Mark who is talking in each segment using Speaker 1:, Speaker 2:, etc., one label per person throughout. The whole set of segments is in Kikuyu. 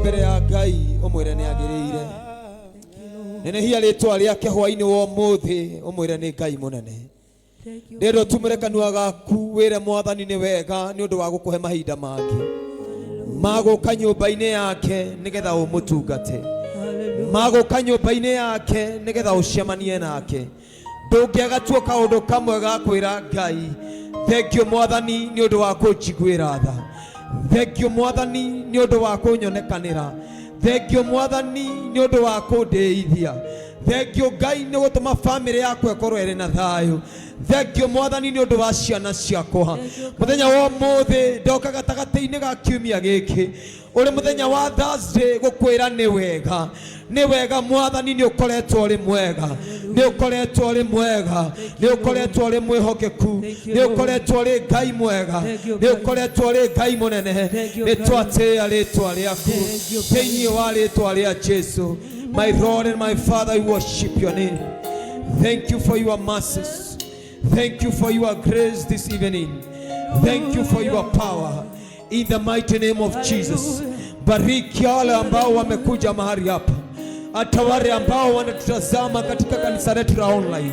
Speaker 1: Mbere ya Ngai ũmwĩre nĩ agĩrĩire. Nenehia rĩtwa rĩake hwainĩ wa ũmũthĩ, ũmwĩre nĩ Ngai mũnene. Ndĩrenda ũtumũre kanua gaku wĩre Mwathani nĩ wega nĩ ũndũ wa gũkũhe mahinda mangĩ magũka nyũmba-inĩ yake nĩgetha ũmũtungate, magũka nyũmba-inĩ yake nĩgetha ũcemanie nake. Ndũngĩaga tuo kaũndũ kamwe ga kwĩra Ngai thengio Mwathani nĩ ũndũ wa kũnjiguĩra tha, thengio Mwathani nĩ ũndũ wa kũnyonekanĩra, thengio Mwathani nĩ ũndũ wa kũndĩithia, thengio Ngai nĩ gũtũma bamĩrĩ yakwa ĩkorwo ĩrĩ na thayũ, thengio Mwathani nĩ ũndũ wa ciana ciakwa. Mũthenya wa ũmũthĩ ndoka gatagatĩ-inĩ ga kiumia gĩkĩ ũrĩ mũthenya wa Thursday gũkwĩra nĩ wega, nĩ wega Mwathani, nĩ ũkoretwo ũrĩ mwega, nĩ ũkoretwo ũrĩ mwega, nĩ ũkoretwo ũrĩ mwĩhokeku, nĩ ũkoretwo ũrĩ Ngai mwega, nĩ ũkoretwo ũrĩ Ngai mũnene. Nĩ twatĩĩa rĩtwa rĩaku thĩinĩ wa rĩtwa rĩa Jesu. My Lord and my Father, I worship your name. Thank you for your mercies. Thank you for your grace this evening. Thank you for your power. In the mighty name of Jesus. Bariki wale ambao wamekuja mahali hapa, hata wale ambao wanatutazama katika kanisa letu la online,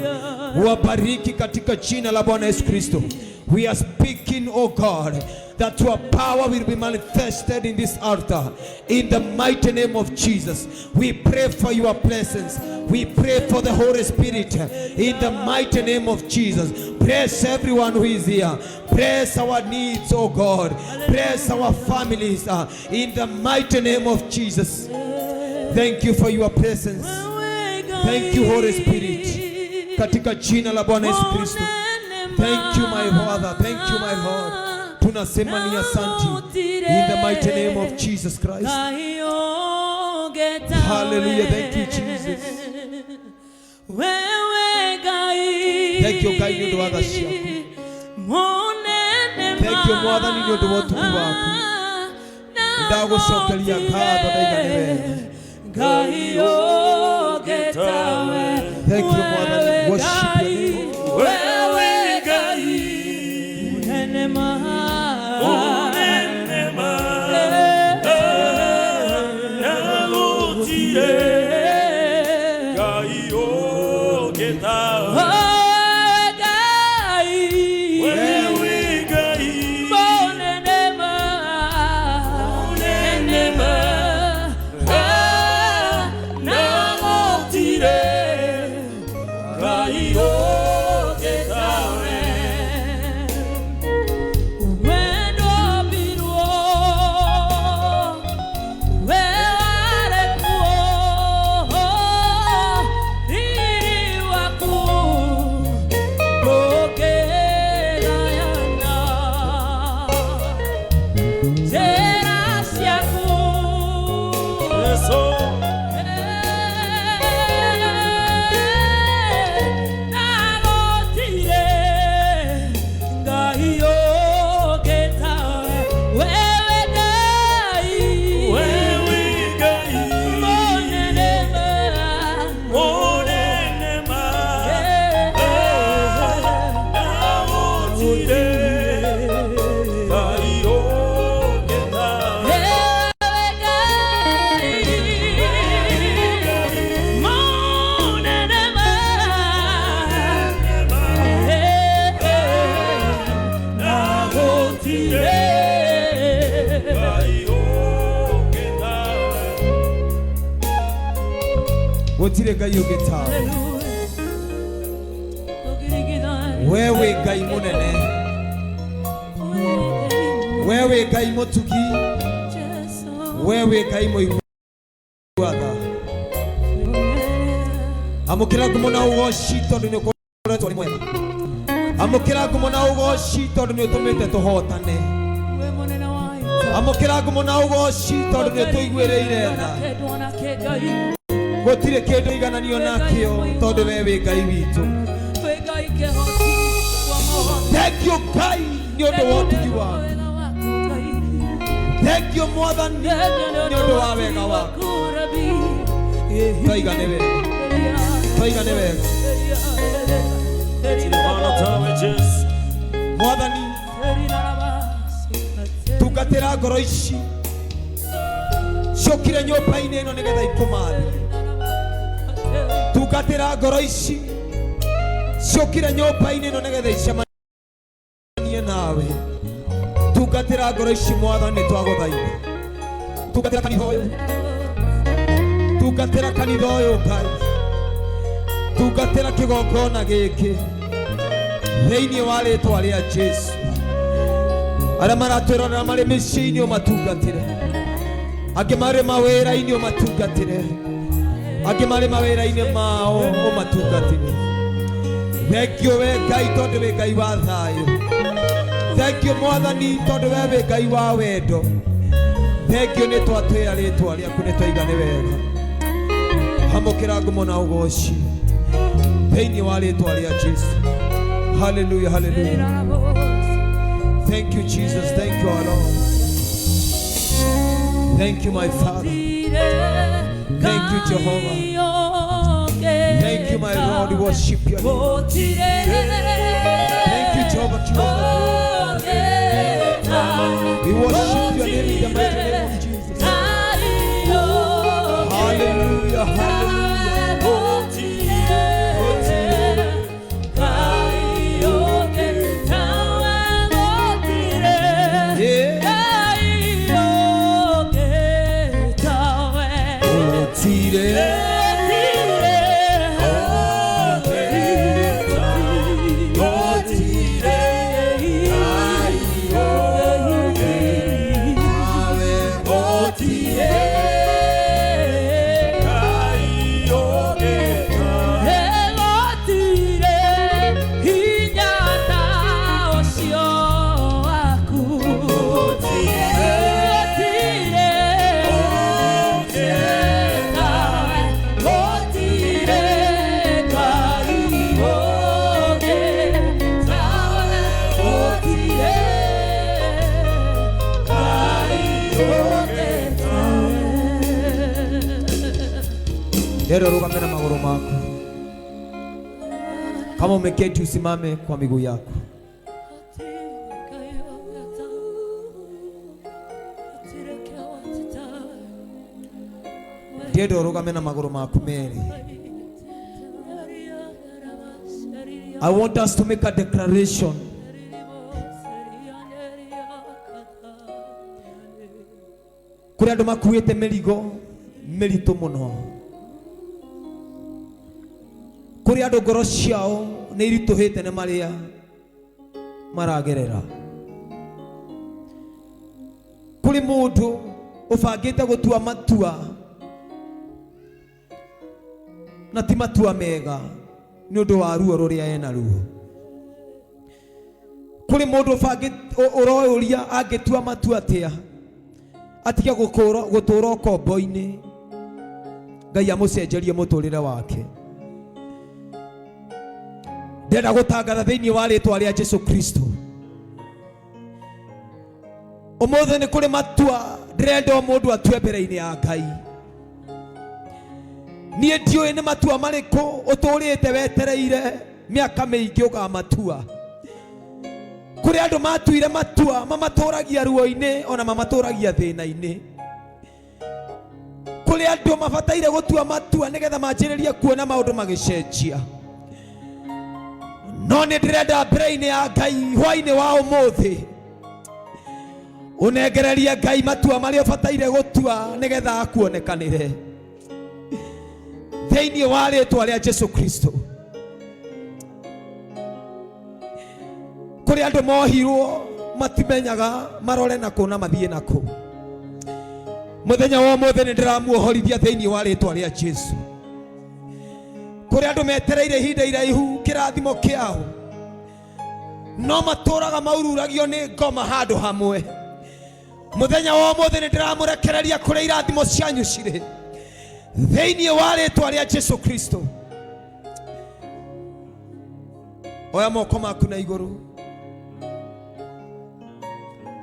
Speaker 1: wabariki katika jina la Bwana Yesu Kristo. We are speaking, oh God, that your power will be manifested in this altar. In the mighty name of Jesus, we pray for your presence. We pray for the Holy Spirit. In the mighty name of Jesus, bless everyone who is here. Bless our needs, oh God. Bless our families. In the mighty name of Jesus. Thank you for your presence. Thank you, Holy Spirit. Katika jina la Bwana Yesu Kristo. Thank you, my Father. Thank you, my Lord. Tunasema ni asante. In the mighty name of Jesus Christ. Hallelujah. Thank you, Jesus. Thank you, Ngai, nĩ ũndũ wa tha ciaku. Thank you, Mwathani, nĩ ũndũ wa ũtugi waku. Ndagũcokeria ngatho ndaiga nĩ wega. Thank you, Mwathani. Worship your name.
Speaker 2: Wewe Ngai munene ma munene ma na gũtirĩ Ngai ũngĩ tawe. Wewe Ngai munene ma na gũtirĩ Ngai ũngĩ tawe. Wendo birwo we warĩ kuo riri waku ndũngĩgayana njĩra ciaku. Yesu na gũtirĩ Ngai ũngĩ tawe. Wewe Ngai wewe Ngai mũnene ma mũnene ma na gũtirĩ Ngai ũngĩ tawe. Wewe Ngai mũnene ma na gũtirĩ Ngai ũngĩ tawe.
Speaker 1: Gũtirĩ Ngai ũngĩ tawe. We wĩ Ngai mũnene. We wĩ Ngai mũtugi. We wĩ Ngai mũigua tha. Amũkĩra ngumo na ũgoci tondũ nĩ ũkoretwo ũrĩ mwega. Amũkĩra ngumo na ũgoci tondũ nĩ ũtũmĩte tũhotane. Amũkĩra ngumo na ũgoci tondũ nĩ ũtũiguĩrĩire tha. Gũtirĩ kĩndũ igananio nakĩo tondũ we wĩ Ngai witũ. Thank you, Ngai, nĩ ũndũ wa ũtugi waku. Thank you, Mwathani, nĩ ũndũ wa wega waku. Twaiga nĩ wega, twaiga nĩ wega.
Speaker 2: Tawe Jesu.
Speaker 1: Mwathani, tungatĩra ngoro ici. Ciũkire nyũmba-inĩ ĩno nĩgetha ikũmathie. Tungatĩra ngoro ici ciũkire nyũmba-inĩ ĩno nĩgetha icemanie nawe. Tungatĩra ngoro ici Mwathani, nĩ twagũthaitha. Tungatĩra kanitha ũyũ, tungatĩra kanitha ũyũ Ngai, tungatĩra kĩgongona gĩkĩ thĩinĩ wa rĩtwa rĩa Jesu. Arĩa maratwĩrorera marĩ mĩciĩ-inĩ ũmatungatĩre, angĩ marĩ mawĩra-inĩ ũmatungatĩre, angĩ marĩ mawĩra-inĩ mao ũmatungatĩre. Thengiũ we Ngai tondũ wĩ Ngai wa thayũ. Thengiũ Mwathani tondũ we wĩ Ngai wa wendo. Thengiũ nĩ twatĩĩa rĩtwa rĩaku, nĩ twaiga nĩ wega. Hamũkĩra ngumo na ũgoci thĩinĩ wa rĩtwa rĩa Jesu. Hallelujah, hallelujah. Thank you, Jesus. Thank you, our Lord. Thank you, my Father. Thank you, Jehovah. Thank you, my Lord. We worship your name. Thank you, Jehovah. Jehovah. We worship your name in the mighty name of Jesus. Hallelujah, hallelujah. Yeah. Otire. Leo rugame na magũrũ maku. Kama umeketi usimame kwa miguu yako. Ndĩrenda ũrũgame na magũrũ maku merĩ. I want us to make a declaration. Kũrĩ andũ makuĩte mĩrigo mĩritũ mũno. Kũrĩ andũ ngoro ciao nĩ iritũhĩte nĩ marĩa maragerera. Kũrĩ mũndũ ũbangĩte gũtua matua na ti matua mega nĩ ũndũ wa ruo rũrĩa ena ruo. Kũrĩ mũndũ ũroyũria angĩtua matua atĩa atige gũtũra ũkombo-inĩ, Ngai amũcenjerie mũtũrĩre wake. Ndĩrenda gũtangatha thĩinĩ wa rĩtwa rĩa Jesu Kristo, ũmũthĩ nĩ kũrĩ matua ndĩrenda o mũndũ atue mbere-inĩ ya Ngai. Niĩ ndiũĩ nĩ matua marĩkũ ũtũrĩte wetereire mĩaka mĩingĩ ũkamatua. Kũrĩ andũ matuire matua mamatũragia ruo-inĩ ona mamatũragia thĩna-inĩ. Kũrĩ andũ mabataire gũtua matua nĩgetha manjĩrĩrie kuona maũndũ magĩcenjia. No nĩ ndĩrenda mbere-inĩ ya Ngai hwainĩ wa ũmũthĩ ũnengererie Ngai matua marĩa ũbataire gũtua nĩgetha akuonekanĩre thĩinĩ wa rĩtwa rĩa Jesu Kristo. Kũrĩ andũ mohirwo matimenyaga marore na kũ na mathiĩ na kũ. Mũthenya wa ũmũthĩ nĩ ndĩramuohorithia thĩinĩ wa rĩtwa rĩa Jesu. Kũrĩ andũ metereire ihinda iraihu kĩrathimo kĩao no matũraga maururagio nĩ ngoma handũ hamwe. Mũthenya wa ũmũthĩ nĩ ndĩramũrekereria kũrĩa irathimo cianyu cirĩ thĩinĩ wa rĩtwa rĩa Jesu Kristo. Oya moko maku na igũrũ.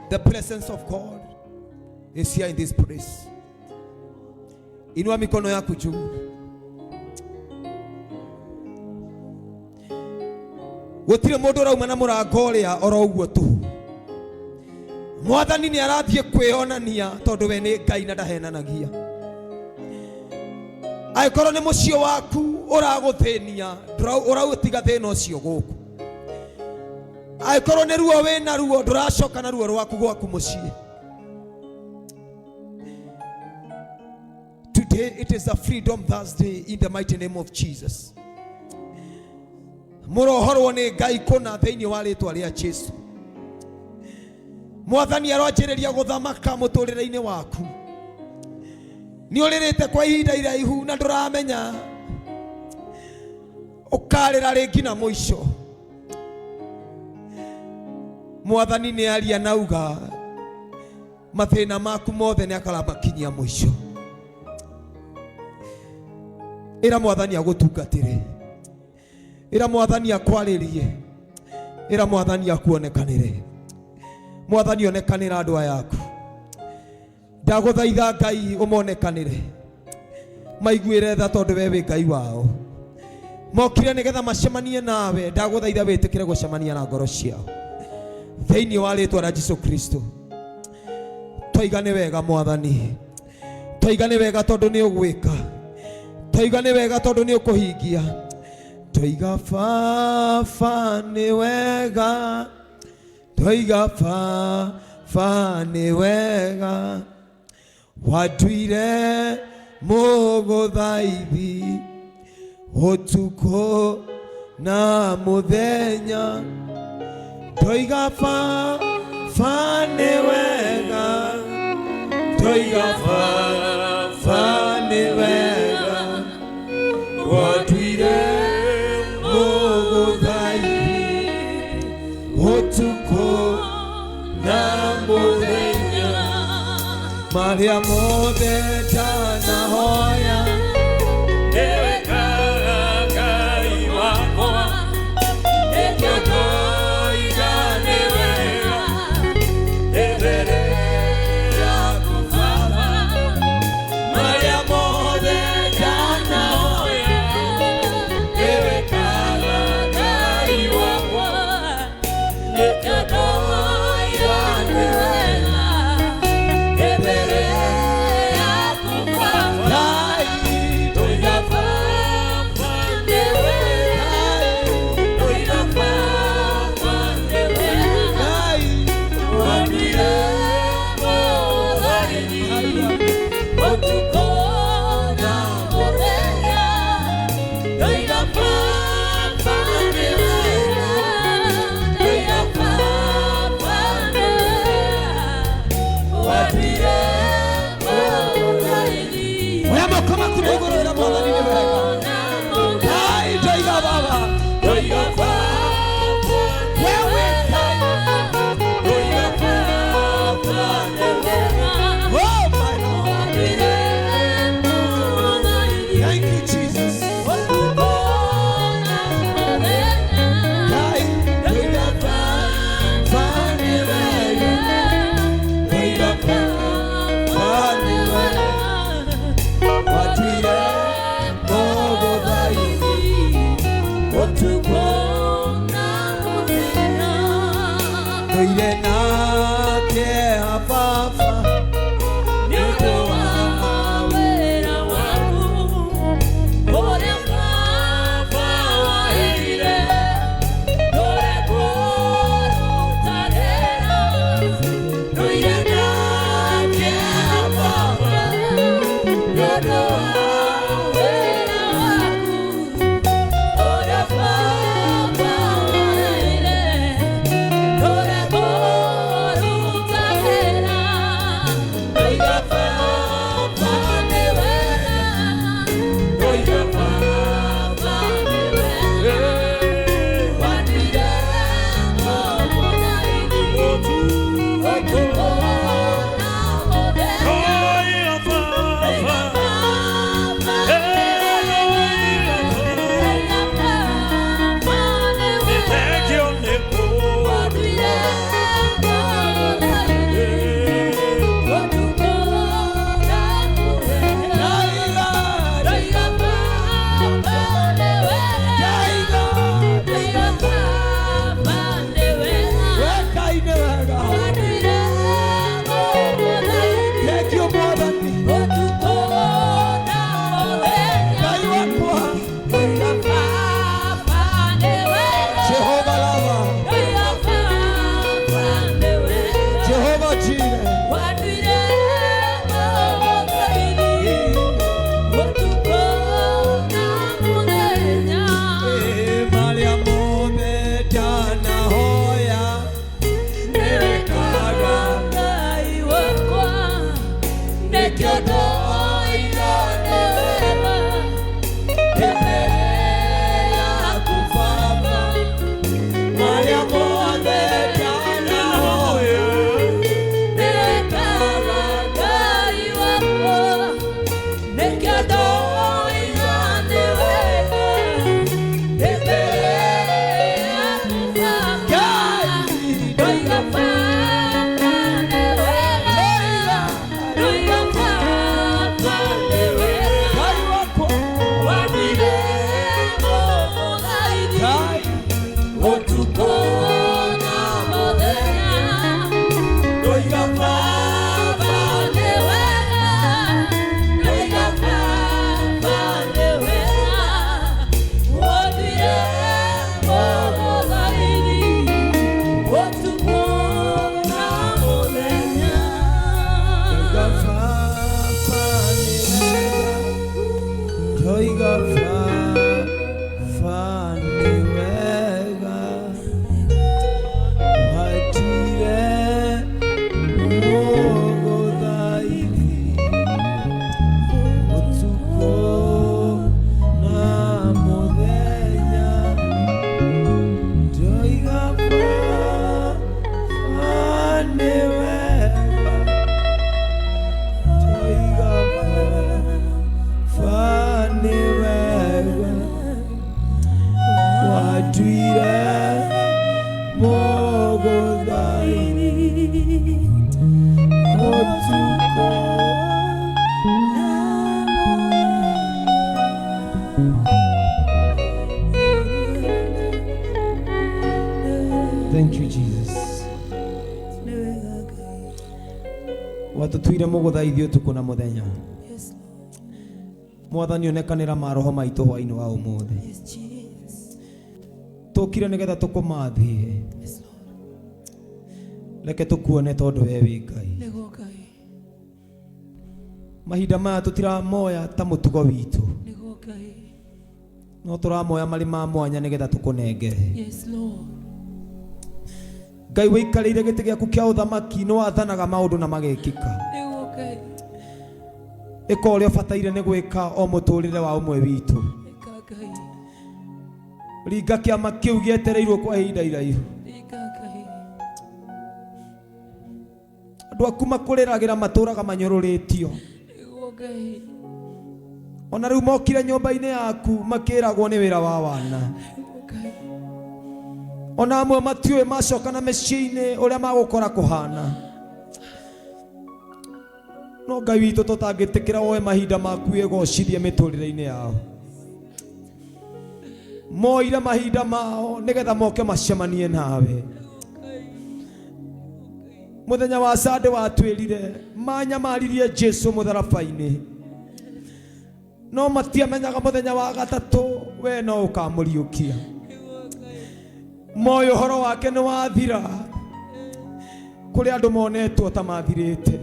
Speaker 1: The presence of God is here in this place. Inua mikono yako juu. Gũtirĩ mũndũ ũrauma na mũrango ũrĩa oro ũguo tu. Mwathani nĩ arathiĩ kwĩonania tondũ we nĩ Ngai na ndahenanagia. Angĩkorwo nĩ mũciĩ waku ũragũthĩnia, ũraũtiga thĩna ũcio gũkũ. Angĩkorwo nĩ ruo wĩna ruo, ndũracoka na ruo rwaku gwaku mũciĩ. Today it is a Freedom Thursday in the mighty name of Jesus. Mũrohorwo nĩ Ngai kũna thĩinĩ wa rĩtwa rĩa Jesu. Mwathani aroanjĩrĩria gũthamaka mũtũrĩre-inĩ waku. Nĩ ũrĩrĩte kwa ihinda iraihu na ndũramenya ũkarĩra rĩngĩ na mũico. Mwathani nĩ aria na uga mathĩna maku mothe nĩ akaramakinyia mũico. Ĩra Mwathani agũtungatĩre, ĩra Mwathani akwarĩrie, ĩra Mwathani akuonekanĩre. Mwathani onekanĩra andũ aya aku. Ndagũthaitha Ngai ũmonekanĩre, maiguĩre tha tondũ we wĩ Ngai wao. Mokire nĩgetha macemanie nawe, ndagũthaitha wĩtĩkĩre gũcemania na ngoro ciao thĩinĩ wa rĩtwa rĩa Jesu Kristo. Twaiga nĩ wega Mwathani, twaiga nĩ wega tondũ nĩ ũgwĩka, twaiga nĩ wega tondũ nĩ ũkũhingia. Twaiga Baba nĩ wega, twaiga Baba nĩ wega, watuire mũgũthaithi ũtukũ na mũthenya. Twaiga Baba nĩ wega, twaiga Baba nĩ wega, watuire mũgũthaithi ũtukũ na mũthenya. Marĩa mothe ndanahoya,
Speaker 2: Ewe Ngai wakwa, nĩkĩo ndoiga nĩ wega, mbere yaku Baba, marĩa mothe ndanahoya, ewe Ngai wakwa, nĩkĩo ndoiga nĩ wega, mbere yaku Baba.
Speaker 1: Ngai.
Speaker 2: Ndoiga Baba nĩ wega, ndoiga Baba nĩ wega,
Speaker 1: Ngai.
Speaker 2: watuire mũthaithi ũtukũ na mũthenya. Ndoiga Baba nĩ wega, ndoiga Baba nĩ wega, watuire mũthaithi.
Speaker 1: Oya moko maku na igũrũ, ĩra Mwathani nĩ wega. Ngai, ndoiga Baba,
Speaker 2: Ndoiga Baba
Speaker 1: wewe Ngai.
Speaker 2: Ndoiga Baba nĩ wega.
Speaker 1: Oh my Lord. Thank you, Jesus. Ngai, ndoiga Baba nĩ wega, ndoiga Baba nĩ wega, watuire mũgũthaithi ũtukũ. Ndoire nake Baba.
Speaker 2: Nĩ ũndũ wa wĩra waku ũrĩa Baba waheire, ndũre kũrutagĩra. Ndũire nake Baba, nĩ ũndũ wa wĩra waku ũrĩa Baba waheire, ndũre kũrutagĩra. Ndoiga Baba nĩ wega, ndoiga Baba nĩ wega, watuire mũgũthaithi ũtukũ na mũthenya. Ndoiga Baba. Nĩkĩo ndoiga nĩ wega ndĩ mbere yaku Baba, marĩa mothe ndanahoya nĩwĩkaga Ngai wakwa. Nĩkĩo ndoiga nĩ wega ndĩ mbere yaku Baba, ndoiga Baba nĩ wega, ndoiga Baba nĩ wega.
Speaker 1: Ngai wakwa.
Speaker 2: Wandire mũgũthaithi
Speaker 1: Ngai.
Speaker 2: ũtukũ na mũthenya, ndoiga Baba nĩ wega, ndoiga Baba nĩ wega. Wandire mũgũthaithi ũtukũ na mũthenya.
Speaker 1: Ndoiga Baba nĩ wega. Ndoiga Baba nĩ wega. Watire mũgũthaithi ũtukũ na mũthenya. Ndoiga Baba nĩ wega. Ndoiga Baba nĩ wega. Watuire mũgũthaithi ũtukũ na mũthenya. Thank you, Jesus.
Speaker 3: Nĩ wega Ngai.
Speaker 1: Watũtuire mũgũthaithi ũtukũ na mũthenya.
Speaker 3: Yes, Lord.
Speaker 1: Mwathani, onekanĩra maroho maitũ hwainĩ wa ũmũthĩ.
Speaker 3: Yes, Jesus.
Speaker 1: Tũkire nĩgetha tũkũmathie.
Speaker 3: Yes, Lord.
Speaker 1: Reke tũkuone tondũ we wĩ Ngai.
Speaker 3: Nĩguo Ngai.
Speaker 1: Mahinda maya tũtiramoya ta mũtugo witũ,
Speaker 3: Nĩguo Ngai.
Speaker 1: no tũramoya marĩ ma mwanya nĩgetha tũkũnengere.
Speaker 3: Yes, Lord.
Speaker 1: Ngai wĩikarĩire gĩtĩ gĩaku kĩa ũthamaki, nĩ wathanaga maũndũ na magekĩka.
Speaker 3: Nĩguo Ngai.
Speaker 1: Ĩka ũrĩa ũbataire nĩ gwĩka o mũtũrĩre wa ũmwe witũ.
Speaker 3: Ĩka Ngai.
Speaker 1: Ringa kĩama kĩu gĩetereirwo kwa ihinda iraihu.
Speaker 3: Ĩka Ngai.
Speaker 1: Andũ aku makũrĩragĩra matũraga manyũrũrĩtio.
Speaker 3: Nĩguo Ngai.
Speaker 1: Ona rĩu mokire nyũmba-inĩ yaku makĩragwo nĩ wĩra wa wana.
Speaker 3: Nĩguo Ngai.
Speaker 1: Ona amwe matiũĩ macoka na mĩciĩ-inĩ ũrĩa magũkora kũhana. No Ngai witũ, tũtangĩtĩkĩra woe mahinda maku wĩgocithie mĩtũrĩre-inĩ yao. Moire mahinda mao nĩgetha moke macemanie nawe. Mũthenya wa Sande watwĩrire manyamaririe Jesu mũtharaba-inĩ, no matiamenyaga mũthenya wa gatatũ we no ũkamũriũkia. Moĩ ũhoro wake nĩ wathira. Kũrĩ andũ monetwo ta mathirĩte,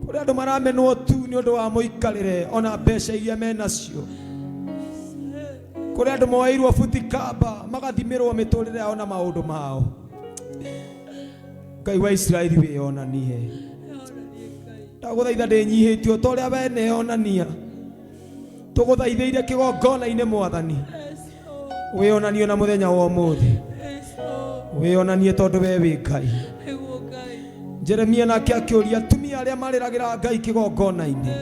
Speaker 1: kũrĩ andũ maramenwo tu nĩ ũndũ wa mũikarĩre ona mbeca iria menacio, kũrĩ andũ moeirwo buti kamba magathimĩrwo mĩtũrĩre yao na maũndũ mao. Ngai wa Isiraeli, wĩyonanie. Ndagũthaitha ndĩnyihĩtio ta ũrĩa we neyonania tũgũthaithĩire kĩgongona-inĩ. Mwathani, wĩyonanie na mũthenya wa ũmũthĩ, wĩyonanie tondũ we wĩ Ngai.
Speaker 3: Nĩguo Ngai.
Speaker 1: Jeremia nake akĩũria atumia arĩa marĩragĩra Ngai kĩgongona-inĩ,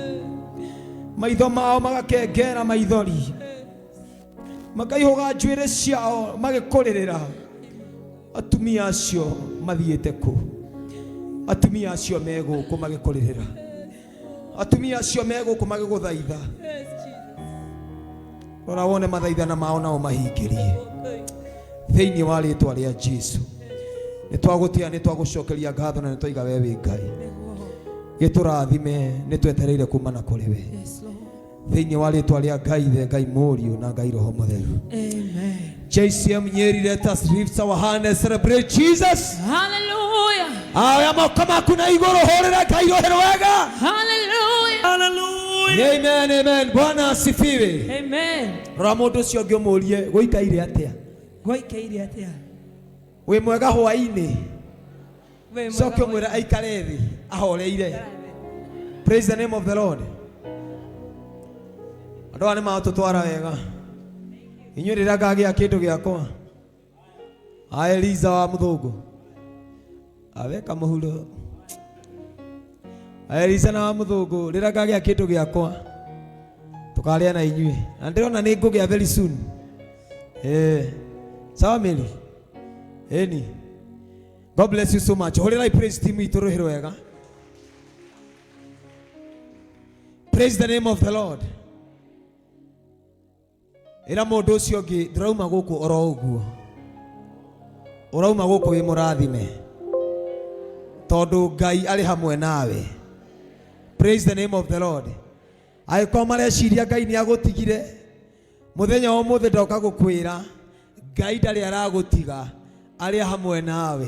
Speaker 1: maitho mao magakengera maithori, makaihũga njuĩrĩ ciao magĩkũrĩrĩra, atumia acio mathiĩte kũ? Atumia acio me gũkũ magĩkũrĩrĩra, atumia acio me gũkũ magĩgũthaitha.
Speaker 3: Yes, Jesus.
Speaker 1: Rora wone mathaithana mao nao mahingĩrie.
Speaker 3: Ngai.
Speaker 1: Thĩinĩ wa rĩtwa rĩa Jesu, nĩ twagũtĩa, nĩ twagũcokeria ngatho na nĩ twaiga we wĩ Ngai.
Speaker 3: Nĩguo.
Speaker 1: Gĩtũrathime, nĩ twetereire kumana kũrĩ we.
Speaker 3: Yes, Lord.
Speaker 1: Thĩinĩ wa rĩtwa rĩa Ngai Ithe, Ngai Mũriũ na Ngai Roho Mũtheru.
Speaker 3: Amen.
Speaker 1: JCM Nyeri, let us lift our hand and celebrate Jesus.
Speaker 2: Hallelujah.
Speaker 1: Aya moko maku na igũrũ, hũrĩra Ngai rũhĩ rwega.
Speaker 2: Hallelujah.
Speaker 3: Hallelujah.
Speaker 1: Amen, amen. Bwana asifiwe.
Speaker 3: Amen.
Speaker 1: Rora mũndũ ũcio ũngĩ ũmũrie gũikaire atĩa.
Speaker 3: Gwaikaire atĩa?
Speaker 1: Wĩ mwega hwainĩ.
Speaker 3: Wĩ mwega
Speaker 1: Coke
Speaker 3: hwaĩ-inĩ.
Speaker 1: ũmwĩre aikare thĩ ahoreire. Praise the name of the Lord. Andũ aya nĩ matũtwara wega. Inyuĩ rĩrĩa ngagĩa kĩndũ gĩakwa. A Eliza wa mũthũngũ. Aweka mũhuro. A Eliza na wa mũthũngũ rĩrĩa ngagĩa kĩndũ gĩakwa. Tũkarĩa na inyuĩ. Na ndĩrona nĩ ngũgĩa very soon. Eh. Sawa Mary. Eni. God bless you so much. Hũrĩrai praise team itũ rũhĩ rwega. Praise the name of the Lord. Ĩra mũndũ ũcio ũngĩ ndũrauma gũkũ oro ũguo. Ũrauma gũkũ wĩ mũrathime. Tondũ Ngai arĩ hamwe nawe. Praise the name of the Lord. Angĩkorwo mareciria Ngai nĩ agũtigire, mũthenya wa ũmũthĩ ndoka gũkwĩra Ngai ndarĩ aragũtiga, arĩ hamwe nawe.